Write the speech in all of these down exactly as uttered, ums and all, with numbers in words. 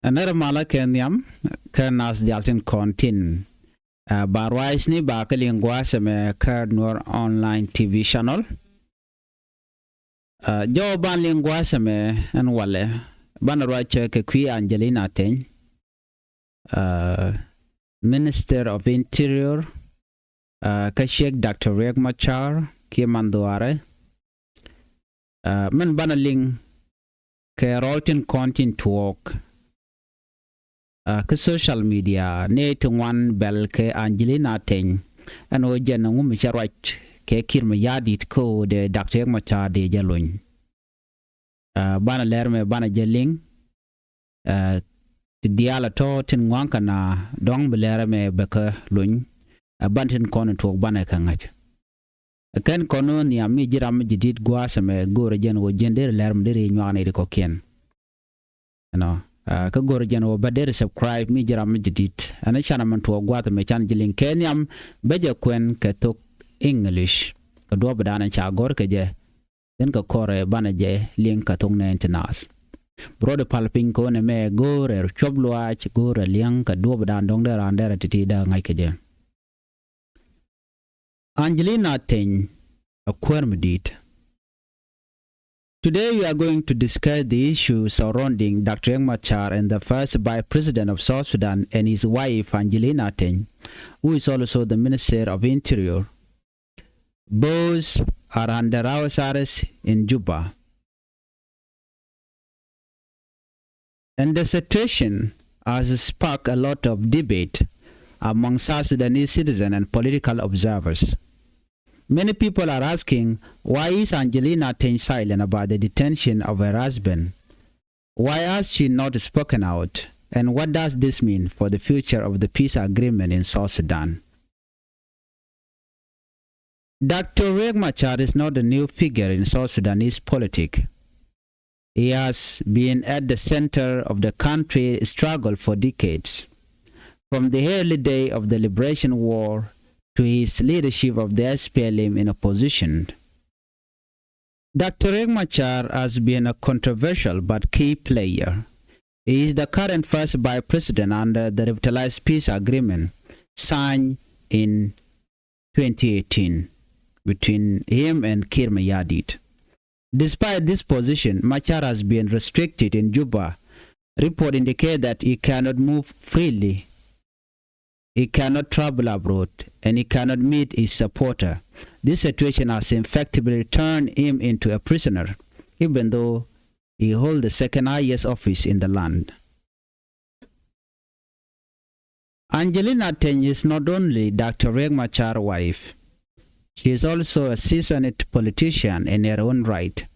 Ɛ nɛr malä kɛ nhiam kä nath diaal tin kɔn tin. Ɛ, ba ruacni ba kä liŋ gua̱a̱th ɛmɛ kä Nuer Online T V channel. Ɛ, jɔw ban liŋ gua̱a̱th ɛmɛ ɛn walɛ. Banɛ ruac kɛ kui̱ Angelina Teny, ɛ, Minister of Interior, ɛ, kä ciek Doctor Riek Machar kiɛ man dhuaarɛ. Ɛ, min banɛ liŋ kɛ rɔl tin kɔn tin tuɔɔk, ɛ, kä social media ni ti ŋuan bɛl kɛ Angelina Teny. Ɛn ɣöö jɛn ŋu mi cɛ ruac kɛ Kiir Mayardit kä ɣöö dee Doctor Riek Machar dee jɛ lony. Ɛ, banɛ lɛr mɛ banɛ jɛ liŋ. Ɛ, ti diaal ɛ tɔ tin ŋuan kɛ na dɔ̱ŋ bi lɛr mɛ bɛ kä lony. Ɛ, ban tin kɔn tuɔɔk banɛ kɛ ŋa̱c. Kɛn kɔn nhiam mi ji̱ ram mi ji̱ di̱t gua̱a̱th ɛmɛ go̱o̱rɛ jɛn ɣöö ji̱n deri lɛr mi deri nyuak ni ri kɔ̱kiɛn. Ɛnɔ, ɛ, kä go̱o̱rɛ jɛn ɣöö bä deri subscribe mi ji̱ ram mi ji̱ di̱t. Ɛn canɛ min tuɔɔk gua̱a̱th ɛmɛ can ji̱ liŋ kɛ nhiam bä jɛ kuɛn kɛ thok English. Kɛ duɔ̱ɔ̱p dan ca gɔ̱r kɛ jɛ. Then kɛ kɔrɛ banɛ jɛ liŋ kɛ thok nɛɛn ti naath. Bi rɔɔdɛ pal piny kɔn ɛmɛ go̱o̱rɛ cuɔp luaac go̱o̱rɛ liŋ kɛ duɔ̱ɔ̱p dan dɔ̱ŋ dee raan dɛrɛ ti̱ti̱ dee ŋa̱c kɛ jɛ. Angelina Teny, a kuäär mi di̱i̱t. Today we are going to discuss the issue surrounding Doctor Riek Machar and the first Vice President of South Sudan and his wife Angelina Teny, who is also the Minister of Interior. Both are under house arrest in Juba. And the situation has sparked a lot of debate among South Sudanese citizens and political observers. Many people are asking, why is Angelina Teny silent about the detention of her husband? Why has she not spoken out? And what does this mean for the future of the peace agreement in South Sudan? Doctor Riek Machar is not a new figure in South Sudanese politics. He has been at the center of the country's struggle for decades, from the early day of the liberation war to his leadership of the S P L M in opposition. Doctor Riek Machar has been a controversial but key player. He is the current first vice president under the revitalized peace agreement signed in twenty eighteen between him and Kiir Mayardit. Despite this position, Machar has been restricted in Juba. Reports indicate that he cannot move freely, he cannot travel abroad, and he cannot meet his supporter. This situation has effectively turned him into a prisoner, even though he holds the second highest office in the land. Angelina Teny is not only Doctor Riek Machar's wife, she is also a seasoned politician in her own right.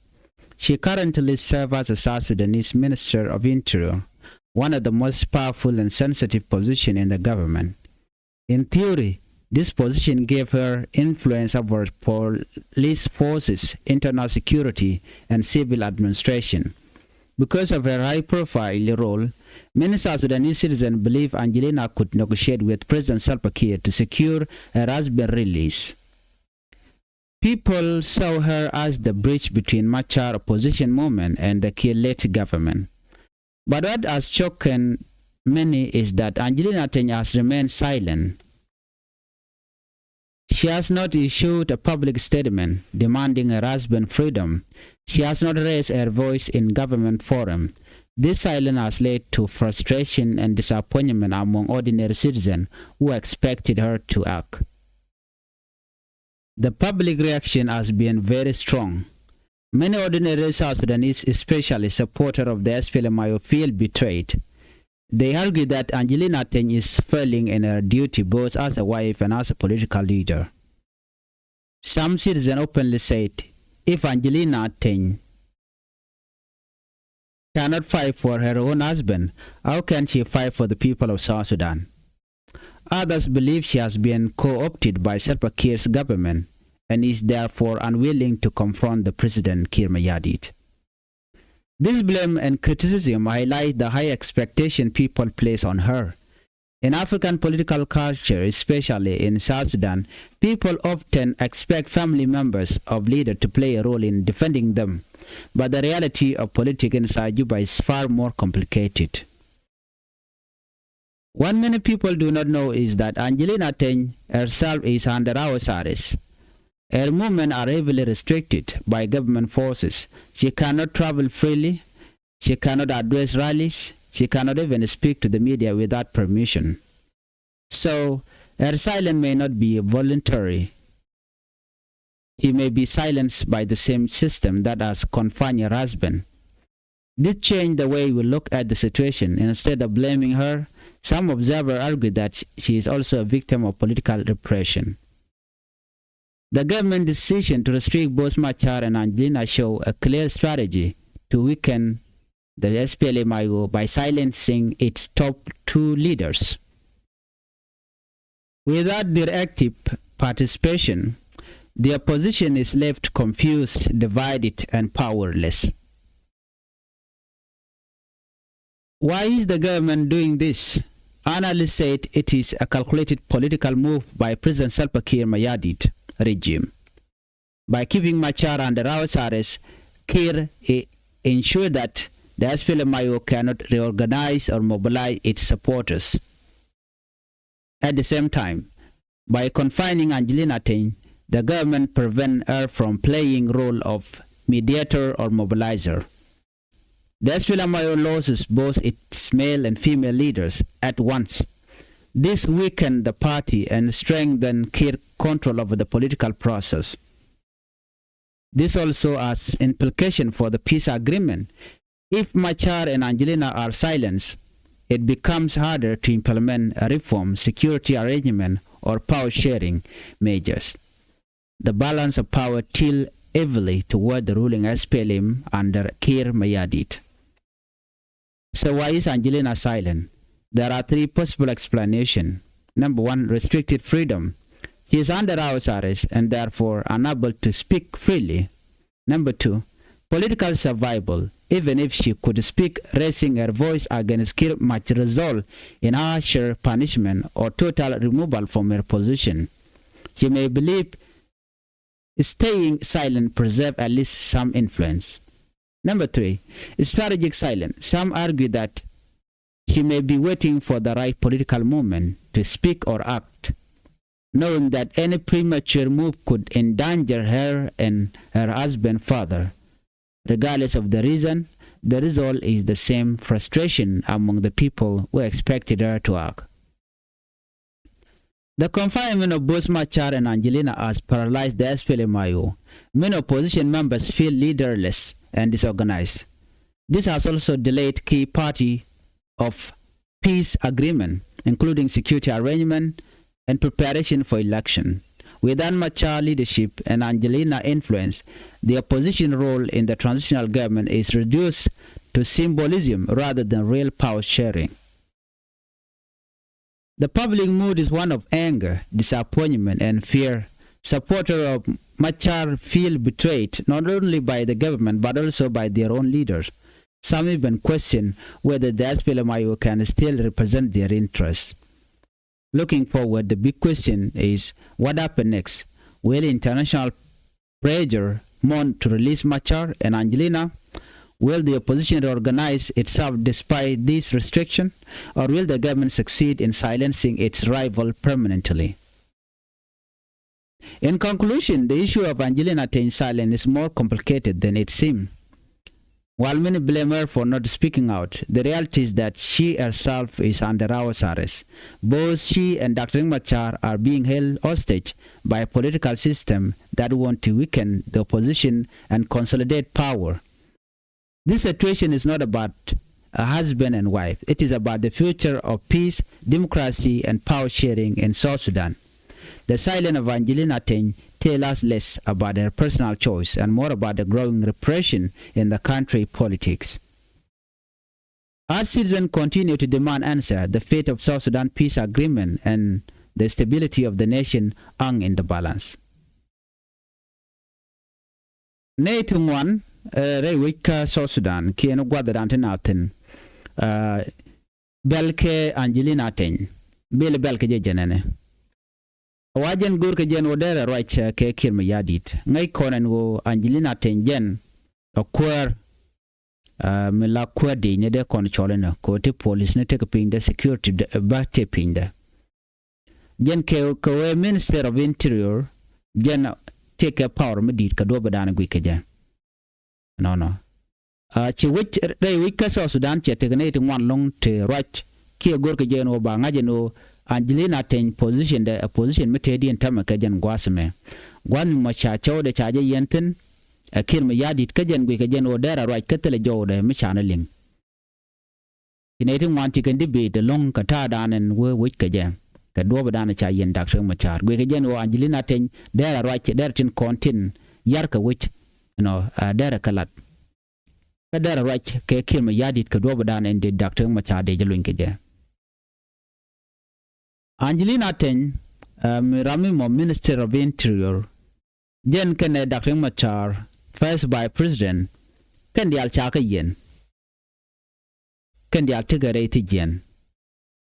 She currently serves as a South Sudanese Minister of Interior, one of the most powerful and sensitive positions in the government. In theory, this position gave her influence over police forces, internal security, and civil administration. Because of her high-profile role, many South Sudanese citizens believe Angelina could negotiate with President Salva Kiir to secure her husband's release. People saw her as the bridge between Machar opposition movement and the Kiir-led government. But what has shocked many is that Angelina Teny has remained silent. She has not issued a public statement demanding her husband's freedom. She has not raised her voice in government forum. This silence has led to frustration and disappointment among ordinary citizens who expected her to act. The public reaction has been very strong. Many ordinary South Sudanese, especially supporters of the S P L M I O, feel betrayed. They argue that Angelina Teny is failing in her duty both as a wife and as a political leader. Some citizens openly said, if Angelina Teny cannot fight for her own husband, how can she fight for the people of South Sudan? Others believe she has been co-opted by Salva Kiir's government and is therefore unwilling to confront the President Kiir Mayardit. This blame and criticism highlight the high expectation people place on her. In African political culture, especially in South Sudan, people often expect family members of leaders to play a role in defending them. But the reality of politics inside Juba is far more complicated. What many people do not know is that Angelina Teny herself is under house arrest. Her movements are heavily restricted by government forces. She cannot travel freely. She cannot address rallies. She cannot even speak to the media without permission. So, her silence may not be voluntary. She may be silenced by the same system that has confined her husband. This changed the way we look at the situation. Instead of blaming her, some observers argue that she is also a victim of political repression. The government decision to restrict both Machar and Angelina show a clear strategy to weaken the S P L M I O by silencing its top two leaders. Without their active participation, the opposition is left confused, divided, and powerless. Why is the government doing this? Analysts said it is a calculated political move by President Salva Kiir Mayardit regime. By keeping Machar under house arrest, Kiir e- ensured that the S P L M I O cannot reorganize or mobilize its supporters. At the same time, by confining Angelina Teny, the government prevent her from playing role of mediator or mobilizer. The S P L M I O loses both its male and female leaders at once. This weaken the party and strengthen Kiir control over the political process. This also has implication for the peace agreement. If Machar and Angelina are silenced, it becomes harder to implement a reform, security arrangement, or power sharing measures. The balance of power tilt heavily toward the ruling S P L M under Kiir Mayardit. So why is Angelina silent? There are three possible explanations. Number one, restricted freedom. She is under house arrest and therefore unable to speak freely. Number two, political survival. Even if she could speak, raising her voice against Kiir might result in harsher punishment or total removal from her position. She may believe staying silent preserve at least some influence. Number three, strategic silence. Some argue that she may be waiting for the right political moment to speak or act, knowing that any premature move could endanger her and her husband further. Regardless of the reason, the result is the same frustration among the people who expected her to act. The confinement of both Machar and Angelina has paralyzed the S P L M I O. Many opposition members feel leaderless and disorganized. This has also delayed key party of peace agreement, including security arrangement and preparation for election. Without Machar leadership and Angelina influence, the opposition role in the transitional government is reduced to symbolism rather than real power sharing. The public mood is one of anger, disappointment, and fear. Supporters of Machar feel betrayed not only by the government but also by their own leaders. Some even question whether the S P L M I O can still represent their interests. Looking forward, the big question is what happens next? Will international pressure mount to release Machar and Angelina? Will the opposition reorganize itself despite this restriction? Or will the government succeed in silencing its rival permanently? In conclusion, the issue of Angelina Teny's silence is more complicated than it seems. While many blame her for not speaking out, the reality is that she herself is under house arrest. Both she and Doctor Riek Machar are being held hostage by a political system that want to weaken the opposition and consolidate power. This situation is not about a husband and wife. It is about the future of peace, democracy, and power sharing in South Sudan. The silence of Angelina Teny tell us less about her personal choice and more about the growing repression in the country politics. As citizens continue to demand answer, the fate of South Sudan peace agreement and the stability of the nation hang in the balance. Nɛy ti ŋuan, eh, rɛy wec kä South Sudan kiɛn gua̱thdan ti na thi̱n, eh, bɛl kɛ Angelina Teny. Bil bɛl kɛ jɛ jɛnɛnɛ. Wa jɛn go̱o̱r kɛ jɛn wä derɛ ruac, eh, kɛ Kiir Mayardit. Ŋäc kɔn ɛn wä Angelina Teny jɛn a kuäär Aa, mi la kuäär di̱i̱c ni dee kɔn cɔl inɔ kɛ ɣöö ti police ni tekɛ piny dɛ, security dɛ, bä tëë piny dɛ. Jɛn kɛ, kɛ ɣöö Minister of Interior jɛn tëëkɛ power mi di̱i̱t kɛ duɔ̱ɔ̱pidan guic kɛ jɛ. Nɔnɔ. Aa, ci wec, rɛy wec kä South Sudan cɛ tekɛ nɛy ti ŋuan lo̱ŋ ti ruac kiɛ go̱rkɛ jɛ ɛn ɣöö ba ŋa̱c ɛn ɣöö Angelina Teny position dɛ ɛ position mi tëëdiɛn tämɛ kɛ jɛn gua̱a̱th ɛmɛ. Gua̱a̱th mi mɔ ca cɔwdɛ ca jɛ yiɛn thi̱n, ɛ Kiir Mayardit, kä jɛn guic kɛ jɛ ɛn ɣöö derɛ ruac kä thilɛ jɔwdɛ mi canɛ liŋ. Ci nɛy ti ŋuan ci kɛn debate ɛlɔ̱ŋ kɛ ta̱a̱dan ɛn wee wec kɛ jɛ kɛ duɔ̱ɔ̱pidan ca yiɛn Doctor Riek Machar. Guic kɛ jɛ ɛn ɣöö Angelina Teny derɛ ruac, derɛ tin kɔn tin yar kɛ wec, you know, aa, derɛ kɛ lat. Kä derɛ ruac kɛ Kiir Mayardit kɛ duɔ̱ɔ̱pidan ɛn dee Doctor Riek Machar dee jɛ luny kɛ jɛ. Angelina Teny, aa, mi ram mi mɔ Minister of Interior, jɛn kɛnɛ Doctor Riek Machar, First Vice President, kɛn diaal ca kɛ yiɛn. Kɛn diaal tekɛ rɛy thi̱c jiɛn.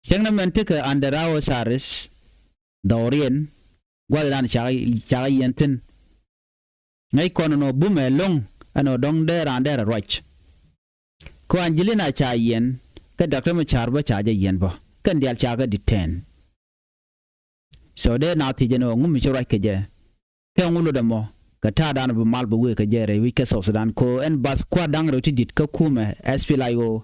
Cäŋ ni mɛn tekɛ under house arrest, dhɔriɛn, gua̱thdan ca kɛ, ca kɛ yiɛn thi̱n. Ŋäc kɔn ɛn ɣöö bumɛ ɛlɔ̱ŋ ɛn ɣöö dɔ̱ŋ dee raan derɛ ruac. Kä Angelina ca yiɛn, kä Doctor Machar bä ca jɛ yiɛn bä. Kɛn diaal ca kɛ detain. So dee na thiec ɛn ɣöö ŋu mi ci ruac kɛ jɛ. Kɛ ŋu lotdɛ mɔ kɛ ta̱a̱dan bi mal bi wëë kɛ jɛ rɛy wec kä South Sudan, kɛ ɣöö ɛn bath kua̱r da̱ŋ rɛw ti di̱t kä kumɛ S P L A I O.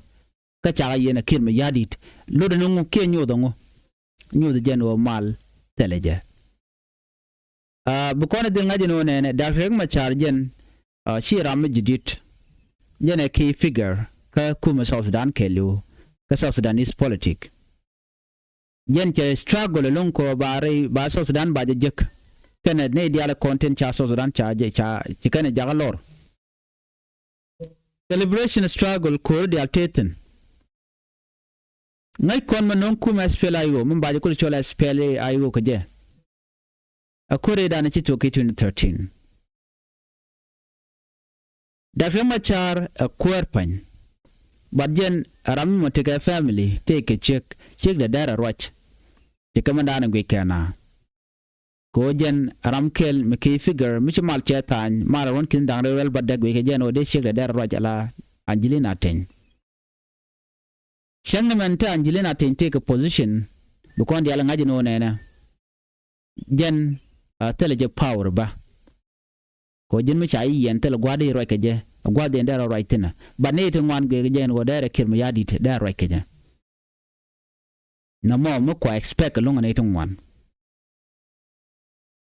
Kä ca kɛ yiɛn ɛ Kiir Mayardit. Lotdɛ ni ŋu kiɛ nyothɛ ŋu? Nyothɛ jɛ ɛn ɣöö mal thilɛ jɛ. Aa, bi kɔn dhil ŋa̱c ɛn ɣöö nɛnɛ Doctor Riek Machar jɛn, aa, ci ram mi ji̱ di̱t. Jɛn ɛ key figure kä kumɛ South Sudan kɛɛliw, kä South Sudanese politic. Jɛn cɛ struggle ɛlɔ̱ŋ kɛ ɣöö ba rɛy, ba South Sudan ba jɛ jek. Kɛnɛ nɛy diaal kɔn tin ca South Sudan ca jɛ, ca, ci kɛnɛ jakä lɔr. Kɛ liberation struggle ko̱ri diaal tëë thi̱n. Ŋäc kɔn mi no̱o̱ŋ kumɛ S P L A I O, mi ba jɛ kulɛ cɔl S P L A I O kɛ jɛ. Ɛ ko̱ri dan ci tuɔk i̱ twenty thirteen. Doctor Machar ɛ kuäär pa̱ny. But jɛn ram mi mɔ tekɛ family, tekɛ ciek, ciekdɛ derɛ ruac. Ci kɛ mɛn dan guic kɛ na. Kɛ ɣöö jɛn ram kɛl mi key figure mi ci mal cɛ tha̱a̱ny, mal ruɔ̱n ki̱n da̱ŋ rɛw rɛl bädäk, guic kɛ jɛn ɣöö dee ciekdɛ derɛ ruac ala Angelina Teny. Cäŋ ni mɛn te Angelina Teny tekɛ position, bi kɔn diaal ŋa̱c ɛn ɣöö nɛnɛ. Jɛn, aa, thilɛ jɛ power bä. Kɛ ɣöö ji̱n mi ca ji̱ yiɛn thilɛ gua̱a̱th dee ruac kɛ jɛ, gua̱a̱th dee derɛ ruac thi̱n ɛ. But nɛy ti ŋuan guic kɛ jɛ ɛn ɣöö derɛ Kiir Mayardit derɛ ruac kɛ jɛ. Nɔmɔ mi kua expect ɛlɔ̱ŋ ɛ nɛy ti ŋuan.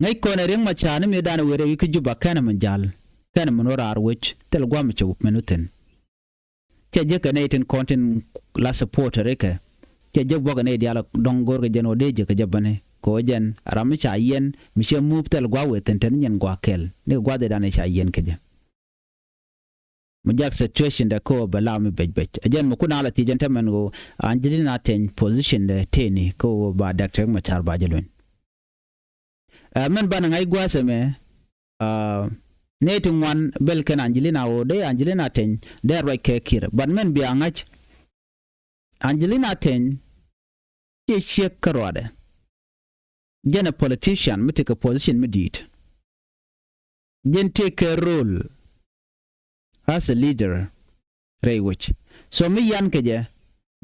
Ŋäc kɔn ɛ Riek Machar ni mëëdan ɛ wëë rɛy wec kä Juba kɛnɛ mi jal, kɛnɛ mi nɔ raar wec, thil gua̱a̱th mi cɛ wä mɛn wä thi̱n. Cɛ jek kɛ nɛy tin kɔn tin la support rikɛ. Cɛ jek buɔk kɛ nɛy diaal dɔ̱ŋ go̱o̱rkɛ jɛn ɣöö dee jek kɛ jɛ bäni. Kɛ ɣöö jɛn ram mi ca yiɛn mi cɛ move thil gua̱a̱th wëë thi̱n, te ni nyɛn gua̱a̱th kɛl, ni kɛ gua̱a̱th ëëdan ɛ ca yiɛn kɛ jɛ. Mi jak situation dɛ kä ɣöö bɛ la mi bec bec. Ɛ jɛn mi kun a la thiec ɛn täämɛ ɛn ɣöö Angelina Teny position dɛ tëëni kä ɣöö ba Doctor Riek Machar ba jɛ luny. Ɛ, mɛn banɛ ŋa̱c gua̱a̱th ɛmɛ, ɛ, nɛy ti ŋuan bel kɛn Angelina ɣöö dee Angelina Teny dee ruac kɛ Kiir. But mɛn bia ŋa̱c Angelina Teny ciɛ ciek kä ruaadɛ. Jɛn ɛ politician mi tekɛ position mi di̱i̱t. Jɛn tekɛ role as a leader rɛy wec. So mi yan kɛ jɛ,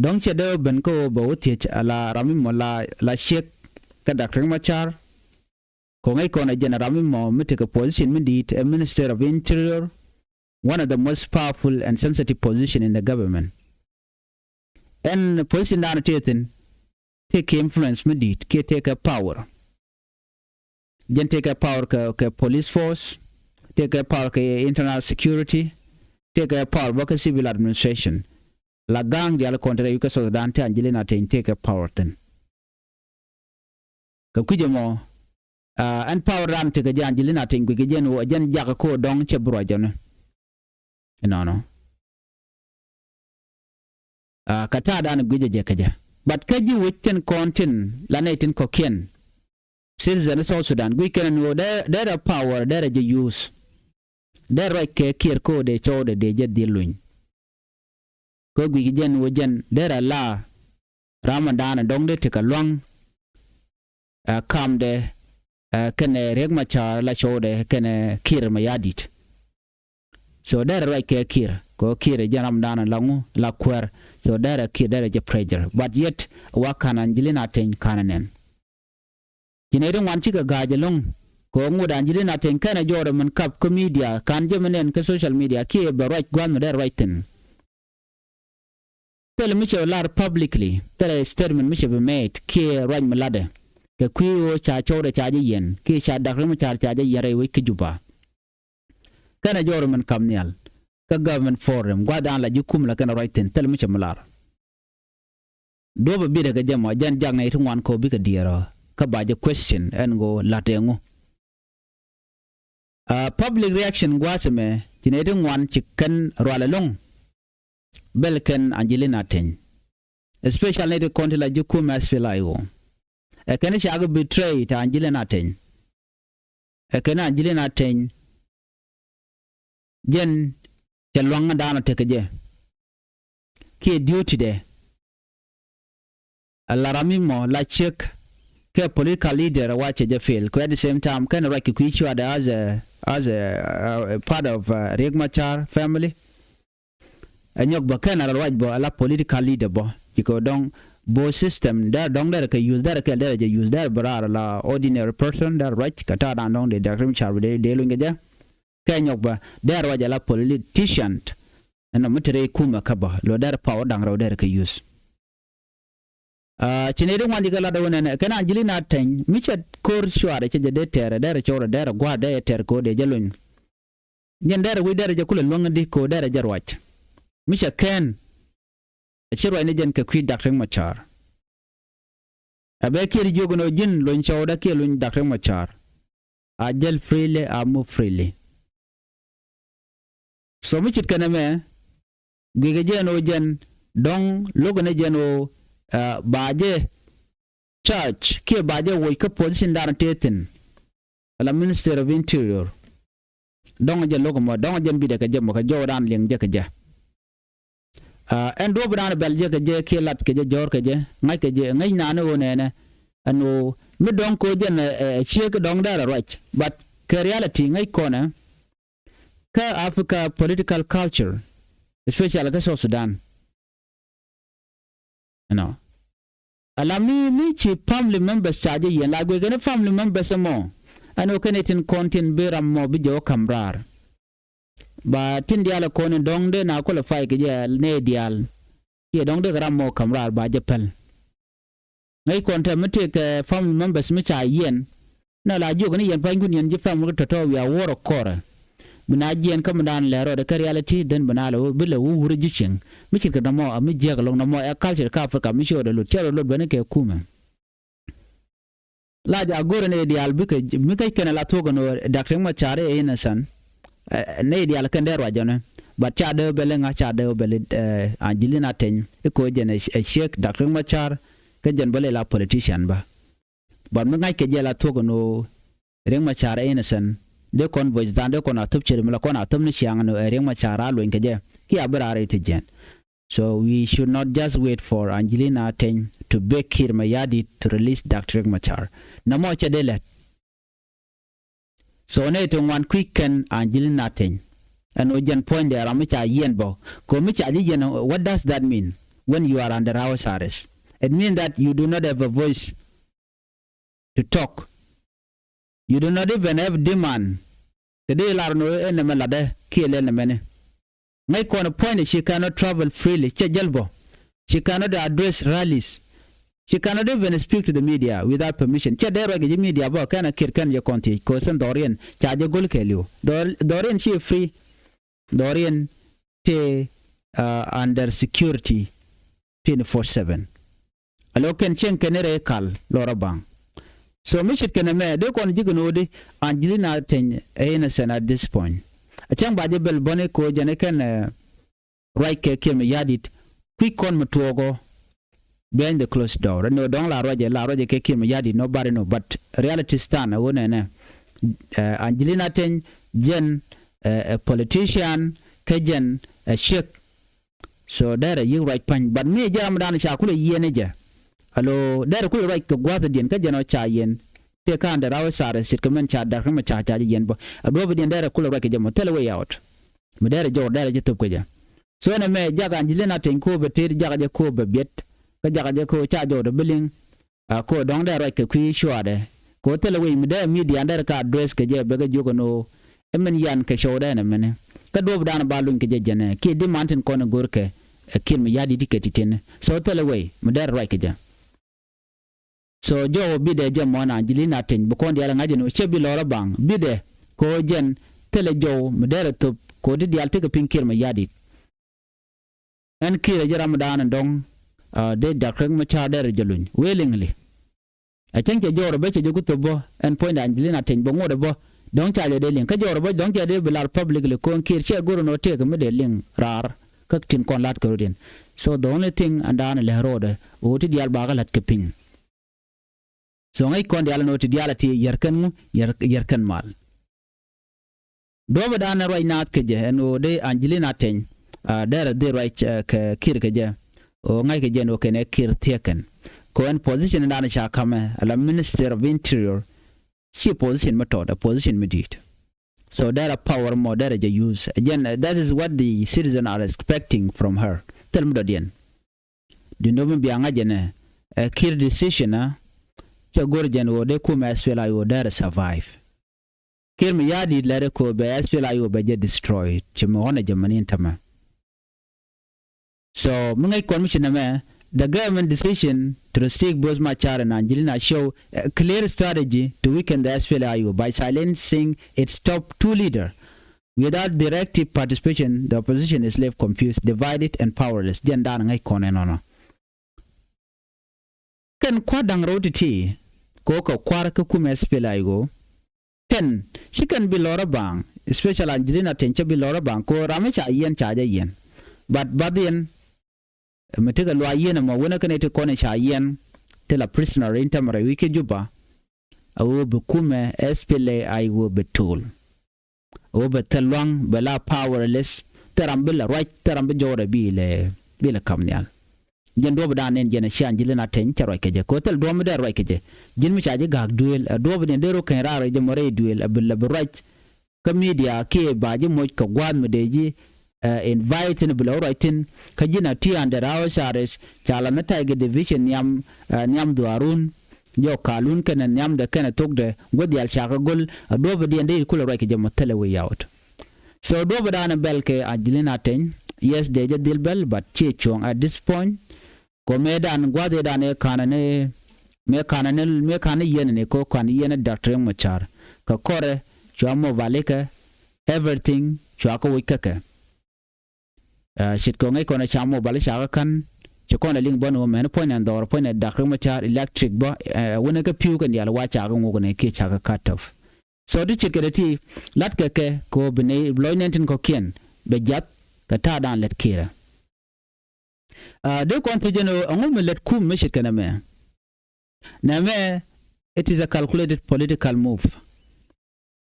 dɔ̱ŋ cɛ dee wä ben kä ɣöö bɛ wä thiec ala ram mi mɔ la, la ciek kä Doctor Riek Machar. Kɛ ŋäc kɔn ɛ jɛn ram mi mɔ mi tekɛ position mi di̱i̱t ɛ Minister of Interior, one of the most powerful and sensitive position in the government. Ɛn position dan tëë thi̱n, tekɛ influence mi di̱i̱t kiɛ tekɛ power. Jɛn tekɛ power kɛ, kɛ police force, tekɛ power kɛ internal security, tekɛ power bä kɛ civil administration. La ga̱a̱ŋ diaal kɔn te rɛy wi̱c kä South Sudan te Angelina Teny tekɛ power thi̱n. Kɛ kui̱c ɛmɔ, aa, ɛn power dan tekɛ jɛ Angelina Teny guic kɛ jɛn ɣöö jɛn jakä ko̱o̱r dɔ̱ŋ cɛ bi ruac jɔni. Inɔnɔ. Aa, kä ta̱a̱ dan guic jɛ kɛ jɛ. But kä ji̱ wec tin kɔn tin la nɛy tin kɔ̱kiɛn. Citizen South Sudan guic kɛn ni ɣöö dee, dee rɛ power, dee rɛ jɛ use. Dee ruac kɛ Kiir kä ɣöö dee cɔwdɛ dee jɛ dhil luny. Kä guic kɛ jɛn ɣöö jɛn dee rɛ la ram mi da̱a̱n dɔ̱ŋ dee tekɛ lua̱ŋ. Ɛ, kamdɛ, ɛ, kɛnɛ Riek Machar la cɔwdɛ kɛnɛ Kiir Mayardit. So derɛ ruac kɛ Kiir. Kɛ ɣöö Kiir ɛ jɛn ramdan la ŋu la kuäär. So derɛ Kiir derɛ jɛ pressure. But yet wa ka̱n Angelina Teny ka̱n ɛ nɛn. Ci nɛy ti ŋuan cikɛ ga̱a̱c ɛlɔ̱ŋ. Kɛ ɣöö ŋot Angelina Teny kɛnɛ jɔɔdɛ min kap kä media, ka̱n jɛ mi nɛn kä social media kiɛ bɛ ruac gua̱a̱th mi derɛ ruac thi̱n. Thilɛ mi cɛ lar publicly, thilɛ statement mi cɛ bi made kiɛ ruac mi latdɛ kɛ kui̱ ɣöö ca cɔwdɛ ca jɛ yiɛn kiɛ ca Dak Riek Machar ca jɛ yiɛn rɛy wec kä Juba. Kɛnɛ jɔɔr min kam nhial kä government forum, gua̱thdan la ji̱ kum la kɛnɛ ruac thi̱n, thilɛ mi cɛ mi lar. Duɔ̱pɛ bitdɛ kɛ jɛ mɔ, jɛn jak nɛy ti ŋuan kɛ ɣöö bikɛ diɛɛr ɔ kä ba jɛ question ɛn ɣöö la̱t ɛŋu. Ah, public reaction gua̱a̱th ɛmɛ ci nɛy ti ŋuan ci kɛn rual ɛlɔ̱ŋ. Bɛl kɛn Angelina Teny, especially nɛy ti kɔn ti la ji̱ kum SPLA-IO. Ɛ kɛn cakɛ betray ti Angelina Teny. Ɛ kɛn Angelina Teny jɛn cɛ luaŋdan ɔ tekɛ jɛ kiɛ duty dɛ. A la ram mi mɔ la ciek kɛ political leader wa cɛ jɛ fail. Kɛ at the same time kɛn ruac kɛ kui̱ cuadɛ as a, as a, uh, part of, uh, Riek Machar family. Ɛ nyɔk bä kɛn a la ruac bä a la political leader bä. Cikɛ dɔŋ bä system dɛr dɔŋ dɛr kɛ use dɛr kɛ dɛr jɛ use dɛr bä raar a la ordinary person dɛr ruac kɛ ta̱a̱ dan dɔŋ dee Dak Riek Machar dee, dee luny kɛ jɛ. Kɛ nyɔk bä dɛr ruac a la politician. Ɛn nɔ mi te rɛy kumɛ kä bä lo dɛr power da̱ŋ rɛw dɛr kɛ use. Ah, ci nɛy ti ŋuan ji̱ kɛ lat ɛ wä nɛnɛ kɛn Angelina Teny mi cɛ ko̱r cuarɛ cɛ jɛ dee tɛɛrɛ dɛrɛ cɔwrɛ dɛrɛ gua̱a̱r dɛrɛ tɛɛr ko̱ dee jɛ luny. Jɛn dɛrɛ wi̱c dɛrɛ jɛ kulɛ luäŋ di ko̱ dɛrɛ jɛ ruac. Mi cɛ kɛn ɛ ci ruacni jɛn kɛ kui̱ Dak Riek Machar. A bɛ kiɛ ti jiök ɛn ɣöö ji̱n luny cɔwdä kiɛ luny Dak Riek Machar. A jäl freely, a move freely. So mi ce̱tkɛ nɛmɛ guikɛ jɛ ɛn ɣöö jɛn dɔ̱ŋ lo̱kɛ ni jɛ ɛn ɣöö, ah, ba jɛ charge kiɛ ba jɛ woc kä position dan tëë thi̱n. Ala Minister of Interior. Dɔ̱ŋ jɛ lo̱k mɔ, dɔ̱ŋ jɛ bitdɛ kɛ jɛ mɔ kɛ jɔwdan liŋ jɛ kɛ jɛ. Ah, ɛn duɔ̱ɔ̱p dan bɛl jɛ kɛ jɛ kiɛ lat kɛ jɛ jɔ̱ɔ̱r kɛ jɛ, ŋa̱c kɛ jɛ, ŋäc naan ɣöö nɛnɛ. Ɛn ɣöö mi dɔ̱ŋ ko̱ jɛn, eh, eh, ciek dɔ̱ŋ dɛr a ruac. But kɛ reality ŋäc kɔnɛ kä Africa political culture, especially kä South Sudan. Ɛnɔ. Ala mi, mi ci family members ca jɛ yiɛn la guic kɛn family members ɛmɔ. Ɛn ɣöö kɛn itin kɔn tin bi ram mɔ bi jɛ wä ka̱m raar. Ba tin diaal ɛ kɔn in dɔ̱ŋ dee na qualify kɛ jɛ nɛy diaal. Kiɛ dɔ̱ŋ dee kɛ ram mɔ ka̱m raar ba jɛ päl. Ŋäc kɔn tɛm mi tëëkɛ family members mi ca yiɛn. Nɛ la jiök ni yɛn panykun yɛn ji̱ family tɔ̱tɔ̱ wiaa wuɔ̱rä kɔrɛ. Bi na jiɛn kä mi dan lɛ rɔɔdɛ kä reality then bi na lɛ wä bi lɛ wä wurä ji̱ cieŋ. Mi ce̱tkɛ nɔmɔ a mi jiäk lo̱ŋ nɔmɔ ɛ culture kä Africa mi ci rɔɔdɛ lot cɛ rɔɔdɛ lot beni kɛ kumɛ. La ja go̱rɛ ni diaal bikɛ mi käc kɛnɛ la thuɔ̱k ɛn ɣöö Dak Riek Machar ɛ innocent. Ɛ, ni diaal kɛn dee ruac jɔni. But ca dee wä bɛli ŋa ca dee wä bɛli, ɛ, Angelina Teny. I̱ ko̱ jɛn ɛ, ɛ ciek Dak Riek Machar. Kä jɛn bä lɛ la politician bä. But mi ŋa̱ckɛ jɛ la thuɔ̱k ɛn ɣöö Riek Machar ɛ innocent. Dee kɔn voice dan dee kɔn a thop ceri mi la kɔn a thop ni ciaŋ ɛn ɣöö, ɛ, Riek Machar a luɔ̱ny kɛ jɛ. Kiɛ a bi raar i̱ ti jɛn. So we should not just wait for Angelina Teny to beg Kiir Mayardit to release Doctor Riek Machar. Nɔmɔ cɛ dee lɛt. So nɛ ti ŋuan kui̱ kɛn Angelina Teny. Ɛn ɣöö jɛn puɔ̱nydɛ ram mi ca yiɛn bä. Kɛ ɣöö mi ca ji̱ yiɛn, what does that mean when you are under house arrest? It means that you do not have a voice to talk. You do not even have demand. Kɛ dee lar ni ɣöö ɛn nɛmɛ latdɛ kiɛ lɛl nɛmɛni. Ŋäc kɔn puɔ̱nydɛ, she cannot travel freely. Cɛ jäl bä. She cannot address rallies. She cannot even speak to the media without permission. Cɛ dee ruac kɛ ji̱ media bä kɛn a Kiir kɛn jɛ kɔn thiec kɛ ɣöö sɛn dhɔriɛn ca jɛ go̱l kɛɛliw. Dhɔr-, dhɔriɛn ci free. Dhɔriɛn tëë, uh, under security twenty-four seven. A lo̱k kɛn cieŋ kɛn rɛy kal lɔrä baŋ. So mi ce̱tkɛ nɛmɛ dee kɔn ji̱ kɛn ɣöö di Angelina Teny ɛ innocent at this point. A cäŋ ba jɛ bɛl bäni kɛ ɣöö jɛn ɛ kɛn, eh, ruac kɛ Kiir Mayardit kui̱ kɔn mi tuɔɔk ɔ behind the closed door. Ɛn ɣöö dɔ̱ŋ la ruacɛ, la ruacɛ kɛ Kiir Mayardit, nobody know. But reality stand ɛ ɣöö nɛnɛ, eh, Angelina Teny jɛn, eh, ɛ politician kä jɛn ɛ ciek. So derɛ yi̱k ruac pa̱ny. But mi jɛ ram dan ca kulɛ yiɛn jɛ. Alo derɛ kulɛ ruac kɛ gua̱thdiɛn kä jɛn ɔ ca yiɛn. Tëë kä under house arrest ce̱tkɛ mɛn ca Doctor Riek Machar ca jɛ yiɛn bä. A duɔ̱ɔ̱pdiɛn derɛ kulɛ ruac kɛ jɛ mɔ thilɛ way out. Mi derɛ jɔw derɛ jɛ thop kɛ jɛ. So nɛ mɛ jak Angelina Teny ko bɛ tet, jak jɛ ko bɛ biɛt, kä jak jɛ ko ca jɔwdɛ bi liŋ. A ko dɔ̱ŋ dee ruac kɛ kui̱ cuaadɛ ko thilɛ wec mi dee media dee ka address kɛ jɛ bɛ kɛ jiök ɛn ɣöö ɛ min yan kɛ cɔwdɛ ɛn ɛmɛni. Kä duɔ̱ɔ̱p dan ba luny kɛ jɛ jɛnɛ kiɛ di man tin kɔn ɛ go̱rkɛ ɛ Kiir Mayardit kɛ ti tin. So thilɛ wec mi dee ruac kɛ jɛ. So jɔw bidɛ jɛ mɔn Angelina Teny bi kɔn diaal ŋa̱c ɛn ɣöö cɛ bi lɔrä baŋ bidɛ ko jɛn thilɛ jɔw mi dee rɛ thop ko ti diaal tekɛ piny Kiir Mayardit. Ɛn Kiir ɛ ji̱ ram dan dɔ̱ŋ dee Doctor Riek Machar dee rɛ jɛ luny willingly. A cäŋ cɛ jɔwdɛ bä cɛ jɛ ku thop bä ɛn puɔ̱nydɛ Angelina Teny bä ŋotdɛ bä dɔ̱ŋ ca jɛ dee liŋ kä jɔwdɛ bä dɔ̱ŋ cɛ dee bi lar publicly ko̱n Kiir cɛ go̱r ɛn ɣöö tëëkɛ mi dee liŋ raar. Kä tin kɔn la̱t kɛ rot yɛn. So the only thing ɛn dan lɛ ro̱o̱dɛ ɣöö ti diaal bakɛ la̱t kɛ piny. So ŋäc kɔn diaal ɛn ɣöö ti diaal a ti yɛr kɛn ŋu yɛr kɛn mal. Duɔ̱ɔ̱pɛ dan ɛ ruac naath kɛ jɛ ɛn ɣöö dee Angelina Teny dee rɛ dhil ruac kɛ Kiir kɛ jɛ. Ɣöö ŋa̱c kɛ jɛ ɛn ɣöö kɛn ɛ Kiir thiäkɛn kɛ ɣöö ɛn position dan ca ka̱mɛ ala Minister of Interior. Ci position mi tɔt ɛ position mi di̱i̱t. So dee rɛ power mɔ dee rɛ jɛ use again, that is what the citizen are expecting from her. Thil mi dɔ̱diɛn. Duundä mi bia ŋa̱c jɛ nɛ ɛ Kiir decision a cɛ go̱r jɛn ɣöö dee kumɛ SPLA-IO dee rɛ survive. Kiir Mayardit lɛri ko bɛ SPLA-IO bɛ jɛ destroy ci mi ɣɔn ɛ jɛ mɛni in tämɛ. So mi ŋäc kɔn mi ci nɛmɛ the government decision to restrict both Machar and Angelina show a clear strategy to weaken the SPLA-IO by silencing its top two leader. Without the active participation, the opposition is left confused, divided and powerless. Jɛn dan ŋäc kɔn ɛnɔnɔ. Kɛn kua̱r da̱ŋ rɛw ti̱ti̱ ko kɛ kua̱r kä kumɛ SPLA-IO. Kɛn ci kɛn bi lɔrä baŋ, especially Angelina Teny cɛ bi lɔrä baŋ ko ram mi ca yiɛn ca jɛ yiɛn. But bath yɛn mi tekɛ luac yiɛn ɛmɔ wenɛ kɛn iti kɔn ca yiɛn ti la prisoner in tämɛ rɛy wi̱c kä Juba. A ɣöö bi kumɛ SPLA-IO bi tol. Ɣöö bɛ thil luaŋ bɛ la powerless. Thil ram bi la ruac thil ram bi jɔwdɛ bi lɛ bi lɛ kam nhial. Jɛn duɔ̱ɔ̱p dan nɛn jɛn a ci Angelina Teny cɛ ruac kɛ jɛ kɛ ɣöö thil duɔ̱ɔ̱p mi dee ruac kɛ jɛ. Ji̱n mi ca ji̱ ga̱a̱k duëël a duɔ̱ɔ̱p ni dee rɔ kɛn raar jɛ mɔ rɛy duëël a bi la bi ruac. Kä media kiɛ ba ji̱ moc kɛ gua̱a̱th mi dee ji̱ invite ni bi la wä ruac thi̱n. Kä ji̱n a ti under house arrest ca la ni Tiger Division nhiam, nhiam dhuaarun. Jɔk kalun kɛnɛ nhiamdɛ kɛnɛ thokdɛ guäth diaal cakɛ go̱l a duɔ̱ɔ̱pɛ diɛn dee kulɛ ruac kɛ jɛ mɔ thilɛ way out. So duɔ̱ɔ̱pɛ daanɛ bɛl kɛ Angelina Teny, yes dee jɛ dhil bɛl but ciɛ cuɔ̱ŋ at this point. Kɔ mëë dan gua̱th ëë dan ëë ka̱nɛ ni mëë ka̱nɛ ni mëë ka̱nɛ yiɛn ni ko ka̱n yiɛn ni Doctor Riek Machar. Kɛ kɔrɛ cua mobile kɛ everything cua kɛ woc kä kɛ. Ce̱tkɛ ŋäc kɔn ɛ ca mobile ca kä ka̱n ci kɔn ɛ liŋ bä ni wä mɛn puɔ̱nynɛ dhɔr puɔ̱nynɛ Doctor Riek Machar electric bä. Wänɛ kä pi̱w kɛn diaal wa ca kä ŋuk ni kiɛ ca kä cut off. So ti ce̱tkɛ dee ti la̱tkɛ kɛ kɛ ɣöö bi nɛy lɔc nɛn tin kɔ̱kiɛn bɛ jiath kɛ ta̱a̱ dan lät Kiir ɛ. Dee kɔn thiec jɛn ɣöö ɛŋu mi lät kum mi ce̱tkɛ nɛmɛ. Nɛmɛ it is a calculated political move.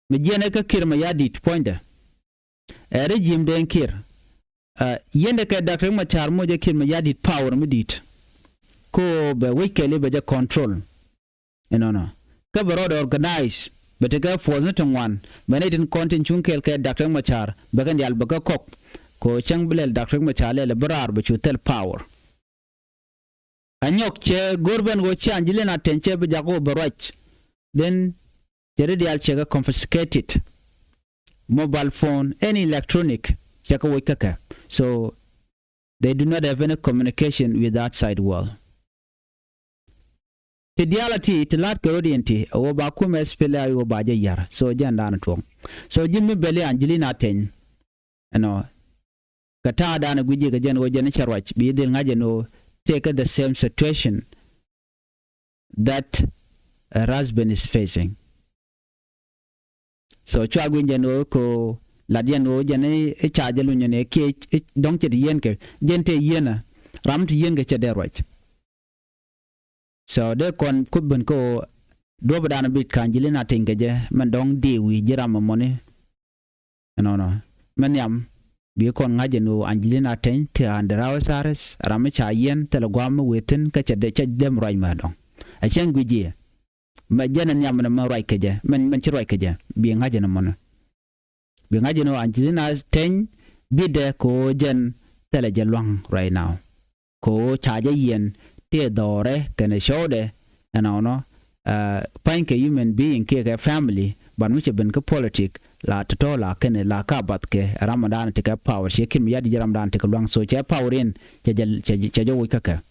Mi jiɛn ɛ kä Kiir Mayardit puɔ̱nydɛ. Ɛ regime den Kiir. Yiendɛ kɛ Doctor Riek Machar moc ɛ Kiir Mayardit power mi di̱i̱t. Ko bɛ wec kɛɛli bɛ jɛ control. Inɔnɔ kä bɛ rɔɔdɛ organize bɛ tekɛ force ni ti ŋuan bɛ ni tin kɔn tin cuŋ kɛɛl kɛ Doctor Riek Machar bɛ kɛn diaal bɛ kɛ kɔk. Ko cäŋ bi lɛl Doctor Riek Machar lɛl bi raar bɛ cu thil power. A nyɔk cɛ go̱r ben ɣöö ci Angelina Teny cɛ bi jak ɣöö bɛ ruac. Then cɛ ri diaal cɛ kɛ confiscated. Mobile phone, any electronic cɛ kɛ woc kä kɛ. So they do not have any communication with the outside world. Ti diaal a ti ti la̱t kɛ rot in ti a ɣöö ba kumɛ SPLA-IO ba jɛ yar. So jɛn daanɛ tuɔ̱ŋ. So ji̱n mi bɛli Angelina Teny. Ɛnɔ kɛ ta̱a̱ da̱a̱n ɛ gui̱c ji̱ kɛ jɛn ɣöö jɛn i̱ cɛ ruac bi dhil ŋa̱c ɛn ɣöö tëëkɛ the same situation that her husband is facing. So cua gui̱ny jɛn ɣöö kɛ ɣöö lat jɛn ɣöö jɛn i̱ ca jɛ luny ɛn ɛ kiɛ dɔ̱ŋ cɛ ti yieen kɛ jɛn tëë yieenä ram ti yieen kɛ cɛ dee ruac. So dee kɔn kup ben kä ɣöö duɔ̱pɛ da̱a̱n bi ka̱n ji̱ li̱n a tiny kɛ jɛ mɛn dɔ̱ŋ diɛ wi̱i̱ ji̱ ram ɛmɔni. Ɛnɔnɔ mɛ nhiam bi kɔn ŋa̱c ɛn ɣöö Angelina Teny ti under house arrest ram mi ca yiɛn thilɛ gua̱a̱m mi wëë thi̱n kä cɛ dee cɛ dem ruac mɛ dɔ̱ŋ. A cäŋ gui̱c jiɛ mɛ jɛn ɛ nhiam ɛn ɛmɛ ruac kɛ jɛ mɛn mɛn ci ruac kɛ jɛ bi ŋa̱c ɛn ɛmɔni. Bi ŋa̱c ɛn ɣöö Angelina Teny bitdɛ kɛ ɣöö jɛn thilɛ jɛ lua̱ŋ right now. Kɛ ɣöö ca jɛ yiɛn tëë dhɔrɛ kɛnɛ cɔwdɛ ɛnɔnɔ. Pa̱ny kɛ human being kiɛ kɛ family, but mi cɛ ben kä politic la tɔ̱tɔ̱ la kɛnɛ la ka bath kɛ ram dan tekɛ power, ciɛ Kiir Mayardit jɛ ram dan tekɛ lua̱ŋ, so cɛ power in cɛ jɛ cɛ jɛ woc kä kɛ.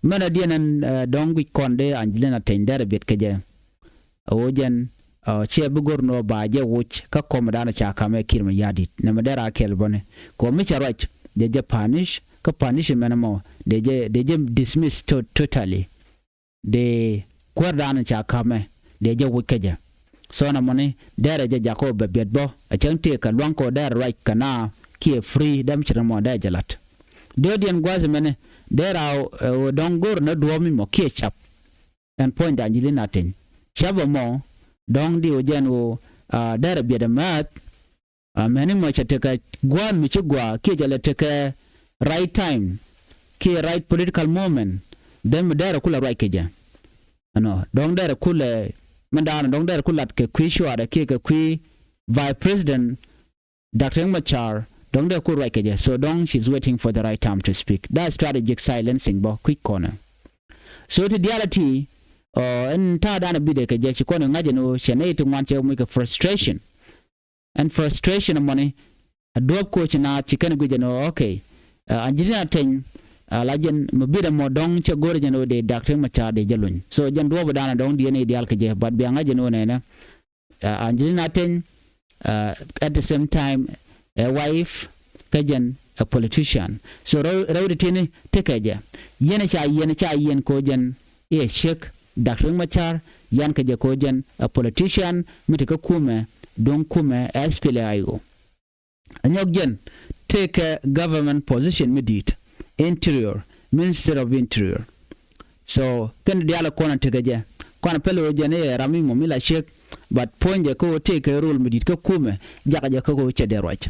Mɛn a diɛn ɛn dɔ̱ŋ guic kɔn dee Angelina Teny derɛ biɛt kɛ jɛ. A ɣöö jɛn ciɛ bi go̱r nɔ ba jɛ woc kä kɔm dan ca kamɛ Kiir Mayardit nɛmɛ derɛ a kɛl bäni. Kɛ ɣöö mi cɛ ruac dee jɛ punish, kä punishment mɔ dee jɛ dee jɛ dismiss totally. Dee kuäär dan ca kamɛ dee jɛ woc kä jɛ. So nɛmɔni derɛ jɛ jakɔ bɛ biɛt bä a cäŋ tëë kɛ lua̱ŋ kɔ derɛ ruac kɛ na kiɛ free däm ci nɛmɔ derɛ jɛ la̱t. Dee diɛn gua̱a̱th mɛni derɛ a dɔ̱ŋ go̱r nɔ duɔ̱ɔ̱p mi mɔ kiɛ cap. Ɛn puɔ̱ny dan ji̱ li na teny cap ɛmɔ dɔ̱ŋ di wä jɛn wä derɛ biɛt ɛmɛth. Mɛni mɔ cɛ tekɛ gua̱a̱th mi ci gua̱a̱ kiɛ jɛ lɛ tekɛ right time kiɛ right political moment. Then mi derɛ kulɛ ruac kɛ jɛ ɛnɔ dɔ̱ŋ derɛ kulɛ mɛn daanɔ dɔ̱ŋ derɛ kulɛ lat kɛ kui̱ cuarɛ kiɛ kɛ kui̱ vice president Doctor Riek Machar dɔ̱ŋ dee ku ruac kɛ jɛ. So dɔ̱ŋ she's waiting for the right time to speak. That strategic silencing bä kui̱c kɔnɛ. So ti diaal a ti ɛn ta̱a̱ dan a bidɛ kɛ jɛ ci kɔn iŋa̱c ɛn ɣöö cɛ nɛy ti ŋuan cɛ muc kɛ frustration. Ɛn frustration ɛmɔni a duɔ̱ɔ̱p koci naath ci kɛn guic ɛn ɣöö okay. Angelina Teny a la jɛn mi bidɛ mɔ dɔ̱ŋ cɛ go̱r jɛn ɣöö dee Doctor Riek Machar dee jɛ luny. So jɛn duɔ̱ɔ̱p dan a dɔ̱ŋ diɛn i̱ diaal kɛ jɛ, but bia ŋa̱c ɛn ɣöö nɛnɛ Angelina Teny at the same time a wife kä jɛn a politician. So rɛw rɛw di tini tekɛ jɛ yɛn ca yɛn ca yɛn ko jɛn iɛ ciek Doctor Riek Machar yan kɛ jɛ ko jɛn a politician mi ti kä kumɛ duŋ kumɛ S P L A I O. Anyɔk jɛn tekɛ government position mi di̱i̱t, interior, Minister of Interior. So kɛn diaal kɔn a tekɛ jɛ kɔn a pɛl ɣöö jɛn iɛ ram mi mɔ mi la ciek. But puɔ̱ny jɛ kä ɣöö tekɛ rol mi di̱i̱t kä kumɛ jakɛ jɛ kä ɣöö cɛ dee ruac.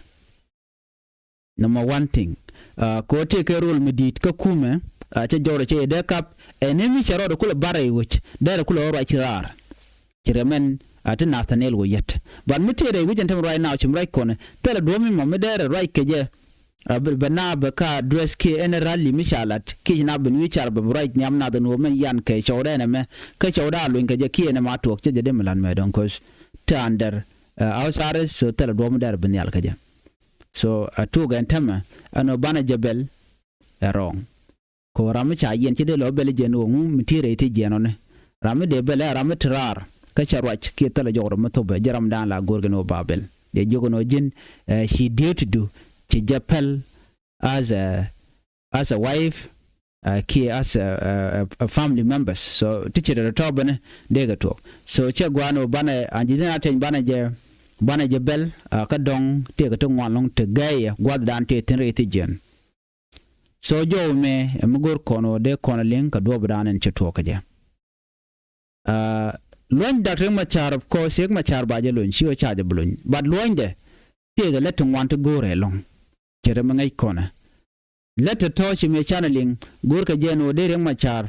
Number one thing, kä ɣöö tekɛ rol mi di̱i̱t kä kumɛ cɛ jɔwrɛ cɛ yɛ dee kap ɛn mi cɛ rɔɔdɛ kulɛ bar rɛy wec derɛ kulɛ ɣöö ruac ci raar. Ci rɛ mɛn a ti Nathaniel wä yɛt. But mi tëë rɛy wi̱c ɛn tɛm ruac now ci mi ruac kɔnɛ thilɛ duɔ̱ɔ̱p mi mɔ mi dee rɛ ruac kɛ jɛ. Bɛ na bɛ ka dress kiɛ ɛn rally mi ca lat kiɛ ci na ben wi̱i̱ car bɛ bi ruac nhiam nath ɛn ɣöö mɛn yan kɛ cɔwdɛ ɛn ɛmɛ. Kä cɔwdɛ a luny kɛ jɛ kiɛ ɛn ɛma tuɔɔk cɛ jɛ dee mi lat mɛ dɔ̱ŋ, cause te under house arrest, so thilɛ duɔ̱ɔ̱p mi dee rɛ bi nhial kɛ jɛ. So a tuɔɔk ɛn tɛmɛ ɛn ɣöö banɛ jɛ bɛl ɛ wrong. Kɛ ɣöö ram mi ca yiɛn ci dee lɔ bɛl jɛn ɣöö ŋu mi ti rɛy thi jiɛn ɔni. Ram mi dee bɛl ɛ ram mi ti raar kä cɛ ruac kiɛ thilɛ jɔk rɔ mi thopɛ jɛ ram dan la go̱o̱r kɛn ɣöö ba bɛl. Dee jiök ɛn ɣöö ji̱n ci duty du ci jɛ pɛl as a as a wife kiɛ as a family members. So ti ci rɛ tɔ̱ bɛnɛ dee kɛ tuɔɔk. So cɛ gua̱a̱n ɣöö banɛ Angelina Teny banɛ jɛ banɛ jɛ bɛl kä dɔ̱ŋ tëëkɛ ti ŋuan lɔ̱ŋ ti gɛyɛ gua̱thdan tëë thi̱n rɛy thi jiɛn. So jɔw mɛ ɛ mi go̱r kɔn ɣöö dee kɔn a liŋ kɛ duɔ̱ɔ̱pdan ɛn cɛ tuɔɔk kɛ jɛ. Luɔ̱ny Doctor Riek Machar, of course, Riek Machar ba jɛ luny ci ɣöö ca jɛ bi luny, but luɔ̱nydɛ tëëkɛ lät ti ŋuan ti go̱o̱rɛ ɛlɔ̱ŋ. Cɛ rɛ mi ŋäc kɔnɛ lät tɔ̱tɔ̱ ci mëë canɛ liŋ go̱o̱rkɛ jɛ ɛn ɣöö dee Riek Machar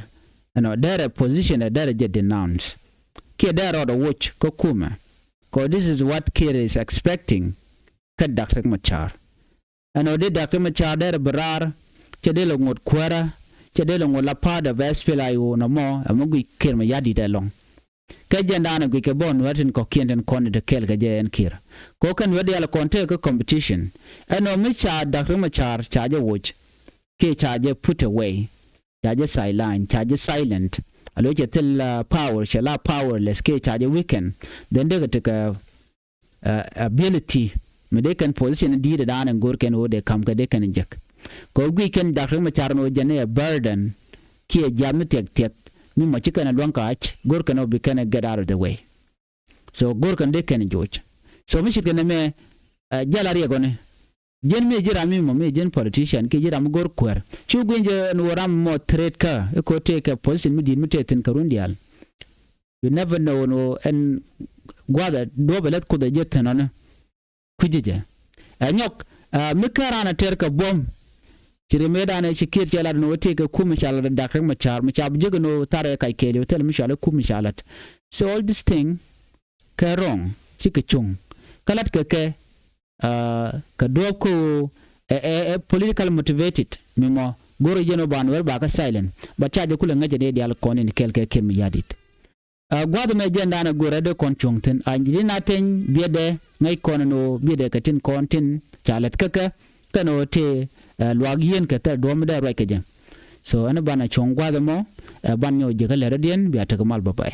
ɛnɔ derɛ position ɛ derɛ jɛ denounce kiɛ derɛ rɔɔdɛ woc kä kumɛ. Kɛ ɣöö this is what Kiir is expecting kä Doctor Riek Machar. Ɛn ɣöö dee Doctor Riek Machar derɛ bi raar cɛ dee lɛ ŋot kuäärä cɛ dee lɛ ŋot la part of S P L A I O nɔmɔ ɛmɛ guic Kiir Mayardit ɛlɔ̱ŋ. Kä jɛn daanɛ guic kɛ bä nuäär tin kɔ̱kiɛn tin kɔn in te kɛɛl kɛ jɛ ɛn Kiir. Kɛ ɣöö kɛn nuäär diaal kɔn tekɛ competition. Ɛn ɣöö mi ca Doctor Riek Machar ca jɛ woc kiɛ ca jɛ put away, ca jɛ sideline, ca jɛ silent. A lo̱c cɛ thil power, cɛ la powerless kiɛ ca jɛ weaken. Then dee kɛ tekɛ ability mi dee kɛn position di̱i̱t dan in go̱r kɛn ɣöö dee ka̱m kɛ dee kɛn jek. Kɛ ɣöö guic kɛn Doctor Riek Machar ɛn ɣöö jɛn i̱ ɛ burden kiɛ jiath mi thiɛk thiɛk mi mɔ ci kɛn ɛ luäŋ ka̱a̱c go̱r kɛn ɣöö bi kɛn ɛ get out of the way. So go̱r kɛn dee kɛn joc. So mi ce̱tkɛ nɛmɛ jɛl a riɛk ɣɔni. Ji̱n mi ji̱ ram mi mɔ mi ji̱n politician kiɛ ji̱ ram mi go̱r kuäär cu gui̱n jɛ ɛn ɣöö ram mɔ threat kä i̱ ko̱ tëëkɛ position mi di̱i̱t mi tëë thi̱n kɛ run diaal. You never know ɛn ɣöö ɛn gua̱a̱th ɛ duɔ̱ɔ̱p ɛ lɛth Kuoth ɛ jɛ thi̱n ɔni. Kui̱cä jɛ ɛ nyɔk mi kä raan ɛ tɛr kɛ buɔ̱m. Ci ri mëëdan ɛ ci Kiir cɛ lat ɛn ɣöö tëëkɛ kum mi ca lat ɛ Doctor Riek Machar mi ca bi jek ɛn ɣöö thar ɛ kac kɛɛliw thilɛ mi cɔal i̱ kum mi ca lat. So all this thing kɛ wrong, cikɛ cuŋ. Kä latkɛ kɛ kɛ duɔ̱ɔ̱p kä ɣöö ɛ ɛ ɛ political motivated mi mɔ go̱rɛ jɛn ɔ ban wɛr ba kä silent. But ca jɛ kulɛ ŋäcɛ ni dial kɔn in kɛl kɛ Kiir Mayardit. Ɛ gua̱th mɛ jɛn danɛ go̱rɛ dee kɔn cuɔ̱ŋ thi̱n a ji̱ na teny biɛtdɛ ŋäc kɔn in ɣöö biɛtdɛ kɛ tin kɔn tin ca lɛt käkä kɛn ɣöö tëë ɛ luaak yieen kɛ thil duɔ̱ɔ̱m dee ruac kɛ jɛ. So ɛn banɛ cuɔ̱ŋ gua̱th ɛmɔ ɛ ban nyɔk ji̱ kä lɛr rɔ̱diɛn bia tekɛ mal bä pay.